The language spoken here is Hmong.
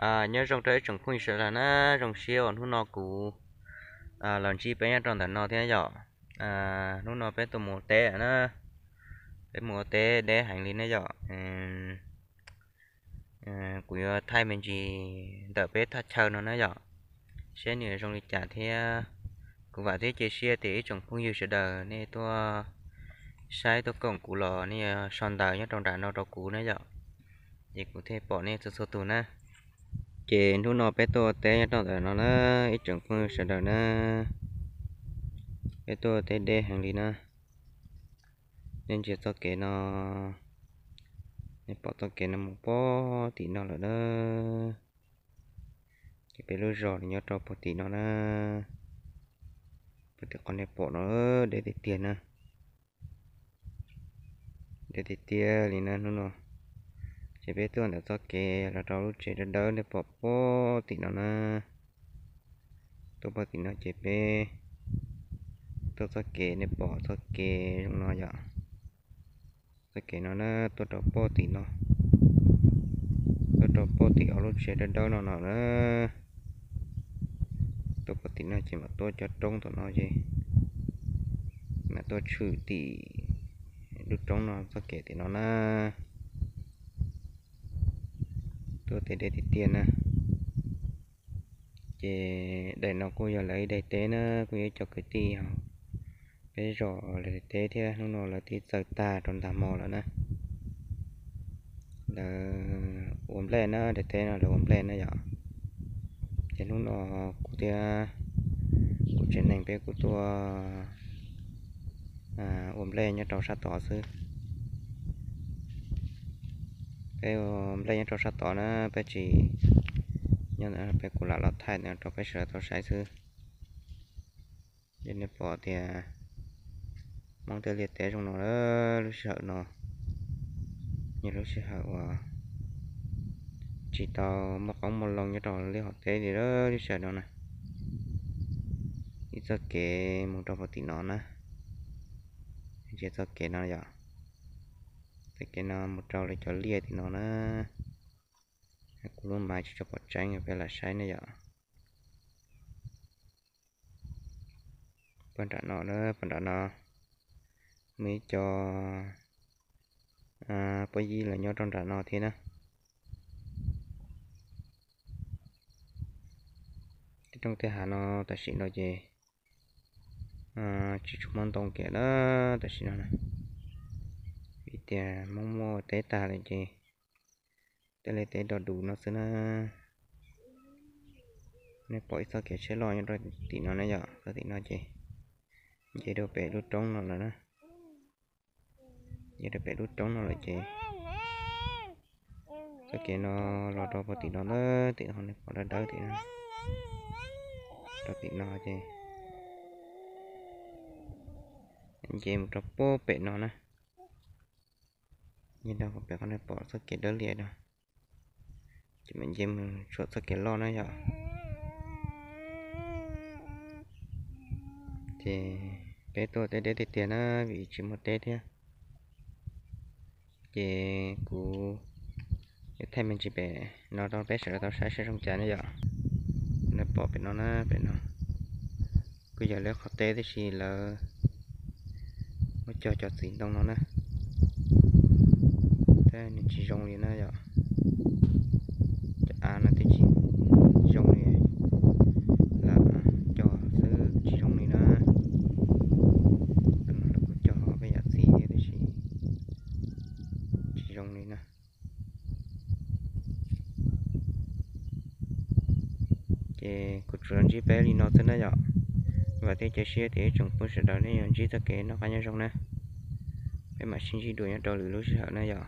Nyob zoo rau ib tsoom phooj ywg sawv daws na, zoo siab uas hnub no kuv los ntsib peb nyob rau ntawm no thiab yom. Hnub no peb tuaj mus ua teb na, peb mus ua teb deb heev li na yom. Kuv yuav thaij me ntsis ntawm peb thaj chaw no na yom, seb nws zoo li cas thiab. Kuv vam thiab cia siab tias ib tsoom phooj ywg sawv daws nej tuaj saib tuaj koom kuv los nej yuav sau ntawv nyob rau nram no rau kuv na yom, ces kuv thiaj pom nej txhua txhua tus na. Ces hnub no peb tuaj ua teb nyob rau ntawm no na, ib tsoom phooj ywg sawv daws na, peb tuaj ua teb deb heev li na. Nej ntsia txoj kev no, nej pom txoj kev no mus puag tim no lawm na. Ces peb lub zos nyob rau puag tim no na, puag tim qhov nej pom no, deb tiag tiag na. Deb tiag tiag li na hnub no. Ces peb tuaj ntawm txoj kev los rau lub tsev dawb dawb nej pom puag tim no na. Tuaj puag tim no ces peb tuaj txoj kev nej pom txoj kev zoo no yom. Txoj kev no na tuaj rau puag tim no, tuaj rau puag tim ob lub tsev dawb dawb no no na. Tuaj puag tim no ces mam tuaj cov roob tom no ces mam tuaj tshwm tim lub roob no txoj kev tim no na. Tuaj teb deb tiag tiag na. Ces daim no kuj yog lawv ib daim teb na, kuj yog ib co kwv tij hauv peb zos lawv daim teb thiab, hnub no lawv twb txawj tag rau ntag hmo lawm na. Lawv ua nplej na, daim teb no lawv ua nplej na yom. Ces hnub no kuv thiab kuv tsev neeg peb kuj tuaj ua nplej nyob rau sab tod xwb. Peb ua nplej nyob rau sab tod na, peb tsis nyob ntawm no, peb kuv lam los thaij ntawm no rau peb sawv daws tau saib xwb. Ces nej pom tias Hmoob tej liaj teb zoo no, lub sij hawm no yog lub sij hawm uas tsis tau muaj qoob muaj loo nyob rau liaj hauv teb li lub sij hawm no na. Ib txoj kev mus rau puag tim no na, ntsia txoj kev no yom, txoj kev no mus rau lawv cov liaj tim no na. Kuv lub maiv tsis tshua pom tseeb, peb lam saib ne yom. Puag nram no, puag nram no muaj ib co pab yib los nyob rau nram no thiab na. Tej rooj tej hav no tam sim no ces tsis tshua muaj ntoo kiag na tam sim no na, vim tias Hmoob muaj teb tag lawm ces tej liaj teb do dus no xwb na. Nej pom ib txoj kev tsheb loj nyob rau tim no na yom, rau tim no ces nce rau pem lub roob no lawm na. Nce rau pem lub roob no lawm ces txoj kev no los rau puag tim no na, tim no nej pom dawb dawb tim no, rau tim no ces nce mus rau puag pem no na. Nce rau puag pem qhov nej pom txoj kev dawb lias no, ces mam nce mus tshuam txoj kev loj na yom. Ces peb tuaj teb deb tiag tiag na, vim tsis muaj teb thiab. Ces kuv yuav thaij me ntsis pem no rau peb sawv daws tau saib seb zoo cas na yom. Nej pom pem no na, pem no kuj yog lawv qhov teb tiam sis lawv muab cog cov txiv ntoo no na, thiab nws tsis zoo li na yom. Cov av no twb tsis zoo li, lam cog xwb tsis zoo li na. Lawv kuj cog peb yam txiv thiab tiam sis tsis zoo li na. Ces kuv tsuas los ntsib peb li no xwb na yom. Vam thiab cia siab tias ib tsoom phooj sawv daws nej yuav ntsib txoj kev noj qab nyob zoo na. Peb mam sib ntsib dua nyob rau lwm lub sij hawm na yom.